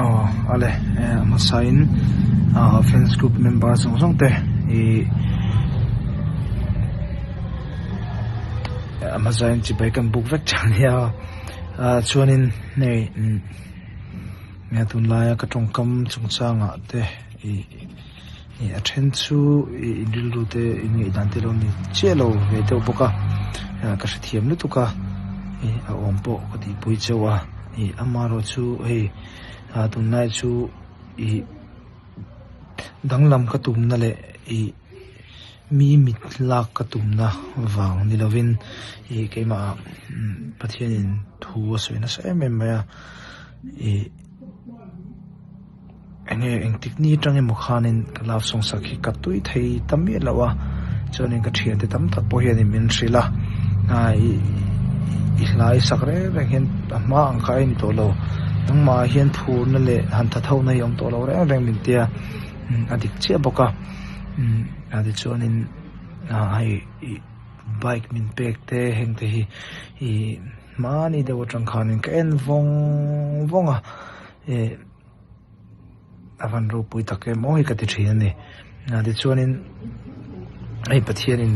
Aw ale a hmasa in ah fans group member zawng zawng te ih a hmasa in chibai kan buk vek tha nia ah chuanin hei umm tunlaia ka tawngkam chungchangah te ih. Ih a then chu ih in rilru te in ngaihdan te lo ni chiah lo ve deuh bawk a ah ka hrethiam lutuk a ih a awm pawh ka tihpui chauh a ih amaherawh chu hei ah tunlai chu ih danglam ka tumna leh ih mi mit lak ka tumna vang ni lovin ih keimah ah Pathianin thu a sawi nasa em em mai a ih. Enge engtik ni atang emaw khanin ka love song sak hi ka tui thei ta miah lo a, chuanin ka thiante tam tak pawh hianin min hrilh a, ah ih i hlai sak reng reng hian a hma ang kha a ni tawh lo, nangmah ah hian phurna leh han tha tho na hi a awm tawh lo reng reng min tia, a dik chiah bawk a, ah tichuanin ah hei ih bike min pek te heng te hi ih hmani deuh atang khanin ka en vawng vawng a eh. A van ropui tak em aw hi ka ti thin a ni. Tichuanin hei Pathianin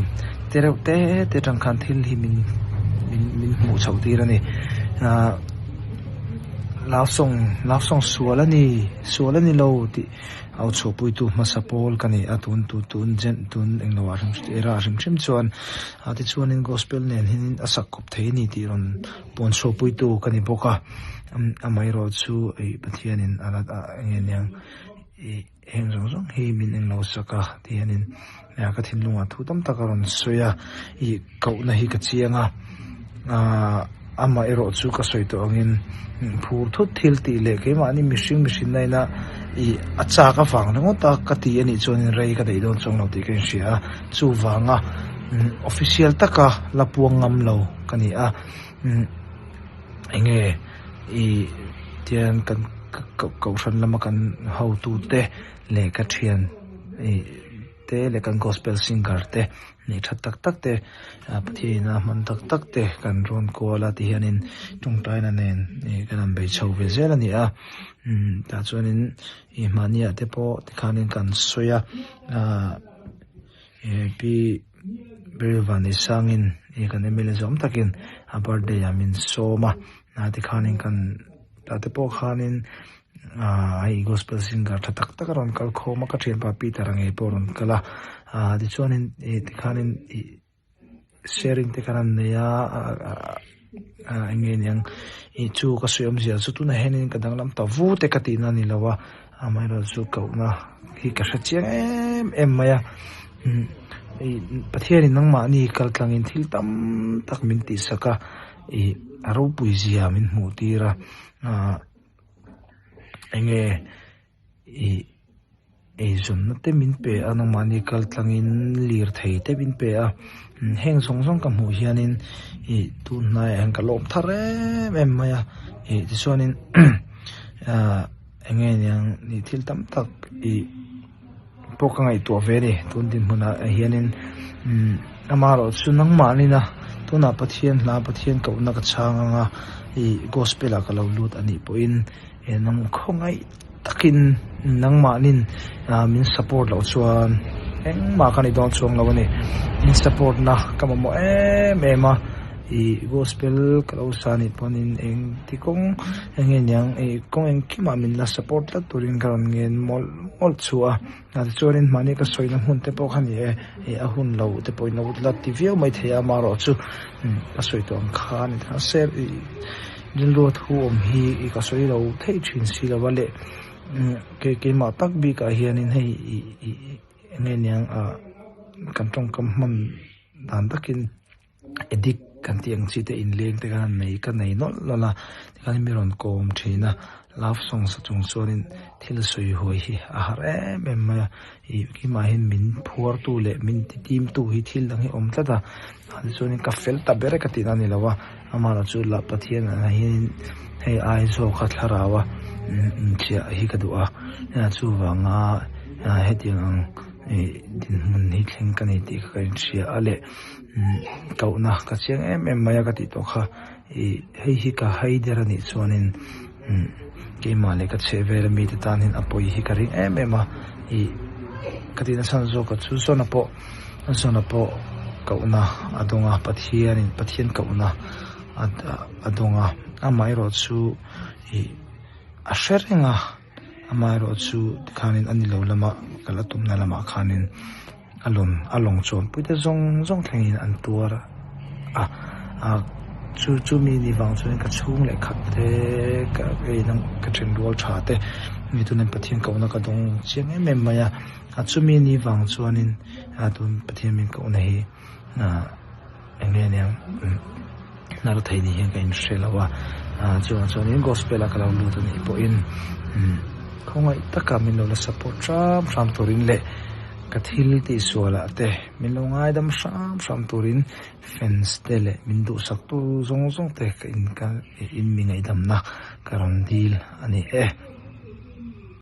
te reuh te te atang khan thil hi min min min hmuh chhoh tir a ni. Ahh love song love song sual a ni sual a ni lo tih au chhuahpuitu hmasa pawl ka ni a tun tu tun jen tun englo ah hrim era hrim hrim chuan tichuanin gospel nen hianin a sak kawp thei a ni tih rawn Pawn chhuahpuitu ka ni bawk a, amaherawh chu ih Pathianin a la eng nge niang ih heng zawng zawng hi min eng lo sak a ti hianin ka thinlungah thu tam tak a rawn sawi a, ih kohna hi ka chiang a, aah amaherawh chu ka sawi tawh angin phur thut thil tih leh keimahni mihring mihring na ina ih a chak avang ringawt a ka ti anih chuanin rei ka daih dawn chuang lo tih ka inhria a, chuvanga official taka la puang ngam lo. Ka ni a, umm enge ih tian kan kohhran lama kan hotu te leh ka thian ih te leh kan gospel singer te neih that tak tak te ah Pathian ina hman tak tak te kan rawn kual a tihianin tawngtaina nen ih kan han bei chho ve zel a ni a, umm tah chuanin ih mahniah te pawh tikhanin kan sawi a ah pi. Beryl Vanneihsangin ih kan MLA zawm takin a birthday ah min sawm a, ah tikhanin kan tah te pawh khanin ah hei gospel singer tha tak tak a rawn kal khawm a, ka thianpa Peter a ngei pawh a rawn kal a, ah tichuanin ih tikhanin ih sharing te khan an nei a ah eng nge niang ih chu ka sawi awmzia chu tunah hianin ka danglam ta vu te ka tihna a ni lo a amaherawhchu kohna hi ka hre chiang em em mai a umm ih Pathianin nangmahni kal tlangin thil tam tak min tihsak a ih a ropui zia min hmuh tir a ah eng nge ih. Eizawnna te min pe a nangmahni kal tlangin lirthei te min pe a heng zawng zawng ka hmuh hianin ih tun hnaiah hian ka lawm thar em em mai a ih tichuanin ah eng nge niang ih thil tam tak ih pawh ka ngaihtuah ve a ni tun dinhmunah hianin umm amaherawhchu nangmahnina tunah Pathian hla Pathian kohna ka chhang anga ih gospel ah ka lo lut a nih pawhin he nang khawngaih. Takin nangmahnin min support loh chuan engmah ka ni dawn chuang lo a ni. In support na ka mamawh em em a, ih gospel ka lo sa anih pawhin engti kawng eng nge niang ih kawng engkimah min la support tlat turin ka rawn ngen mawlh mawlh chu a. Tichuanin mahni ka sawina hmun te pawh kha ni e, ih a hun lo te pawhin lo la ti viau mai thei a, amaherawh chu ka sawi tawh ang kha a ni thei a, se ih. Rilru thu awm hi i ka sawi lo theih thin si lo a leh kei keimah tak bikah hianin hei ih ih eng nge niang ah kan tawngkam hman dan takin addict kan tih ang chi te inleng te khan nei ka nei nawlh nawlh a tikhan mi rawn kawm thin a love song sa chung chuanin thil sawi huai hi a har em em mai a ih keimah hian min phuar tu leh min ti tim tu hi thil dang hi a awm tlat a tichuanin ka fel ta ber e ka tihna a ni lo a. Amah chu la Pathian ah hianin hei ai zawk a thlarau a inchiah hi ka duh a, chuvanga hetiang ang ih dinhmun hi thleng ka ni tih ka inhria a leh kohna ka chiang em em mai a ka tih tawh kha ih hei hi ka haider a nih chuanin. Keimah leh ka chhehvel a mite tan hian a pawi hi ka ring em em a, ih ka tih nasa zawk a chu zawn a pawh zawn a pawh kohna a dawng a Pathian in Pathian kohna a a dawng a amaherawh chu ih a hre reng a amaherawh chu tikhanin a ni lo lama kal a tumna lamah khanin. A lawn a lawng chuanpui te zawng zawng thlengin an tuar a a chu chumi ni vang chuan ka chhung leh khat te ka ei ang ka then rual tha te mi tuna Pathian kohna ka dawng chiang em em mai a a chumi ni vang chuanin a tun Pathian min kohna hi ah eng nge aniang hnar thei ni hian ka inhre lo a ah chuvang chuanin gospel a ka lo lut anih pawhin umm khawngaih taka min lo la support hram hram turin leh ka thil tih sualah te min lo ngaidam hram hram turin fans te leh min duhsak tu zawng zawng te ka in ka in mi ngaihdamna ka rawn dil a ni e.